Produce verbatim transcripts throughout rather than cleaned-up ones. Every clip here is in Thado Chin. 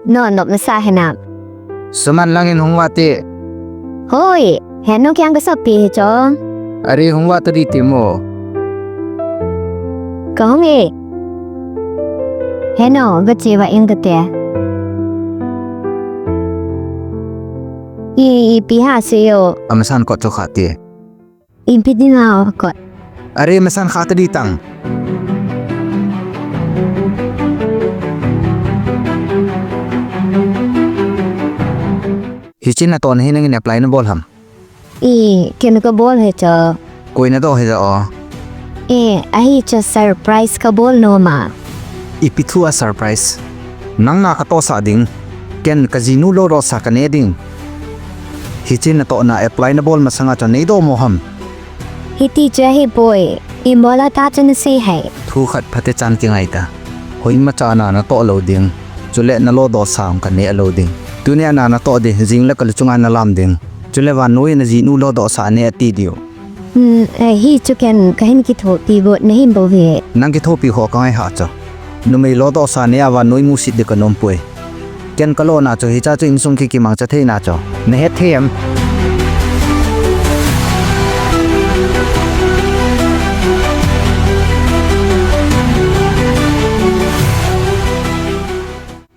No, no, masa hinam. Suman langin hung vate. Hoi, heno kiang ka sapi hi cho. Are hung vate di ti mo. Ka hung e. Heno, ba che va ing ka te. I, ipi ha se yo. Amasan kot cho kha te. Ipi dinga kot. Are masan kha ta di tang. Hiche natohna hi nangin apply nabol ham? I, ken kabol hi cho. Koi nadoh hi cho? E, ahi cho surprise kabol nom a. Ipi thu a surprise? Nang na katohsah ding. Ken kajinu lodohsa kaneh ding. Hiche natohna apply nabol masanga cho neidoh mo ham? Hiti chu ahipoi, ibola ta chu nasei hai. Thu khat phatechan kingai ta. Hoimacha na natoh lou ding. Chule nalodohsa kaneh lou ding. Tunia na natoh ding, jing le kale chunga nalam ding. Chule vannoi najinu lodohsa aneh ti diu. Hmm, eh, hichu ken kahin kithopi got nahin bou hi. Nang kithopi ho kangai ha cho. Numei lodohsa neh a vannoi musit ding kanom poi. Ken kalona chu hicha chu insung kikimangcha theina chu. Nahet thei em?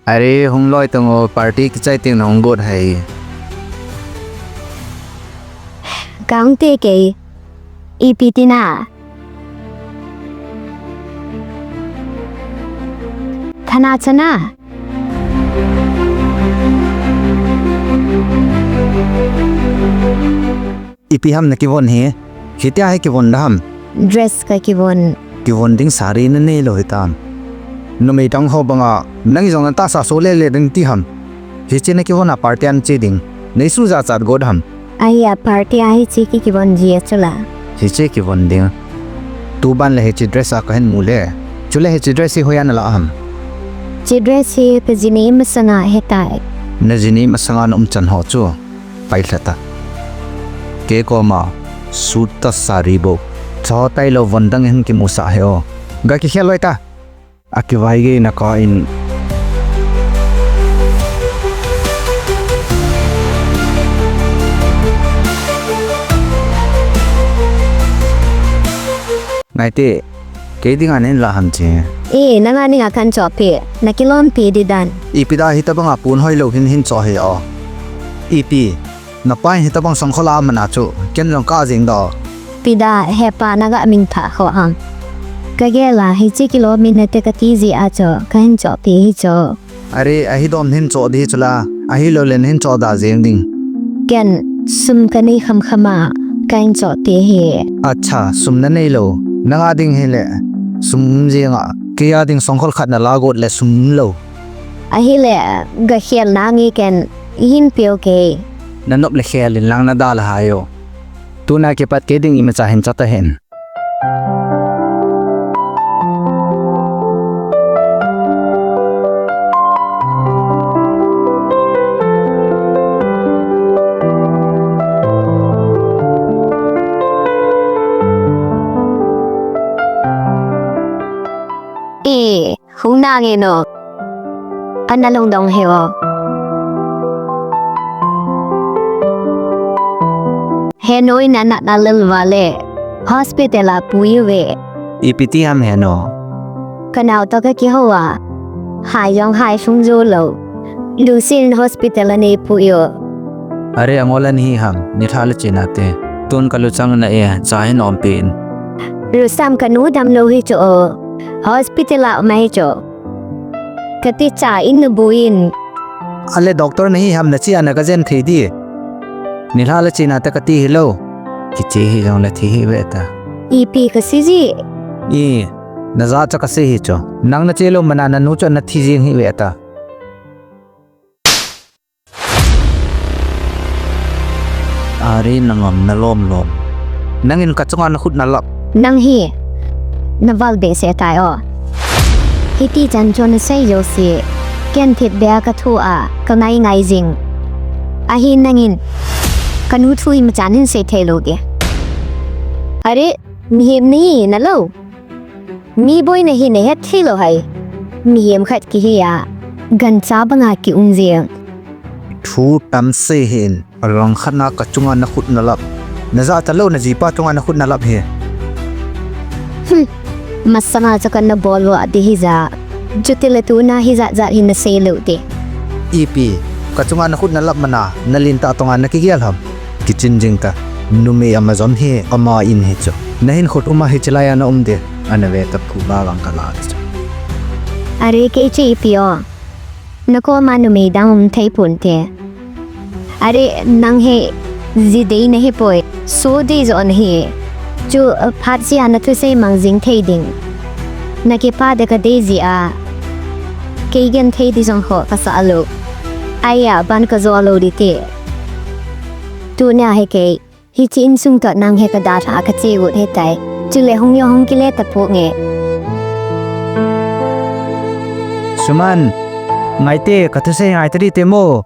Are hung loi tang o, party kichai teng nahung got hai. Kang te kei. Ipi tina. Thana chana. Ipi ham nakivon hi? Hitia hi kivon da ham? Dress kakivon. Kivon ding sari nanei lou hitam? Numei dang ho banga nang jong natahsa so lele ding ti ham? Hiche nakivon a party a nache ding. Neisuh jachat got ham? Ahi a party a hiche kikivon ji a chula. Hiche kivon ding. Tuban le hiche dress a kahin mu le. Chule hiche dress hi hoiya nalah ham? Hiche dress hi kajinei masanga hetai. Najinei masanga naum chan ho chu. Pailha ta. Kei koma suit ta sari bou. Cho tailou von dang hin kimusah hi o. Ga kikhel loi ta. Akivai gei na ka in. Ngaite, kei dinga nahin lah ham che. E, nanga dinga kahin chohpeh, nakilompi di dan. Ipi da hitabanga pon hoilou hin hin choh hi o. Ipi, napa in hitabang songkhol a aman a chu, ken jong ka jing da. Ipi da, hepa naga min pha kho ham. Kagel a, hiche kilomi nate kati jeh a chu, kahin chohpeh hi chu. Are, ahi dom hin choh di hi chula, ahilou le nahin choh da jeng ding. Ken, sum kanei khamkham a, kahin chohpeh hi. Acha, sum nanei lou, nanga ding hile, sum um jeng a, keiya ding songkhol khat nala got le sum um lou. Ahile, gakhel nange ken, ihin peh u kei. Nanop le khel in lang nadalha hai o. Tuna kipat kei ding imacha hin choh tahih in. E, hung nange no. Ana lungdong hi o. Heno in ana nalel vale. Hospital a pui uve. Ipi ti ham Heno? Kanao toh kakihou a. Hai jong hai sung jou lou. Lungset in hospital a neipui u. Are angol nahi ham, nilhah le chena te. Tun kaluchang na e, cha hin ompeh in. Lusam kanu damlou hi chu o. Hospital a um ahi chu. Kati cha in nabui in. Ale doctor nahi ham nache a nagajen thei di. Nilhah le chena te kati hilou. Kiche hijongle thi hih ve ta. Ipi kasei ji. I, najah cha kasei hi chu. Nang nache lou mana nanu chu nathi jeng hih ve ta. Are nangam nalom lom. Nangin kachunga nakhut nalap. Nang hi. Naval behseh tai o. Hiti chan chun nasei jouse. Ken thipbeh a kathu a, kangai ngai jing. Ahin nangin. Kanu thu imacha nahin sei thei lou di. Are, mihem nahi nalou. Mi boina hi nahet thei lou hai. Mihem khat kihi a. Gancha banga kium jeng. Thu tam sei hih in, langkhat na kachunga nakhut nalap. Najah talou najipa chunga nakhut nalap hi. Hmm. Masanga chu kana bol uva ding hija. Chutile tuna hijat jat hi nasei lou ding. Ipi, kachunga nakhut nalap mana, nalentah tonga nakigel ham. Kichen jing ta, numei ama jom hi, ama in hi chu. Nahin khut uma hiche laiya naum ding, ana ve tapou ba vang kala chu. Are kei chu ipi o. Nakoma numei dang um thei ponte. Are nang hi ji dei nahi poi. Soh dei jo nahi. Chu, uh, phat jeh a nathusei mang jing thei ding. Nakipah ding kadei jeh a. Kei genthei ding jong ho kasah lou. Ahi a ban kajo lou ding te. Tunia hi kei. Hiche insung toh nang hi kadalhah a kache ut hitai. Chule hung jong hung kile tapou nge. Suman, ngaite, kathusei ngai ta ding te mo.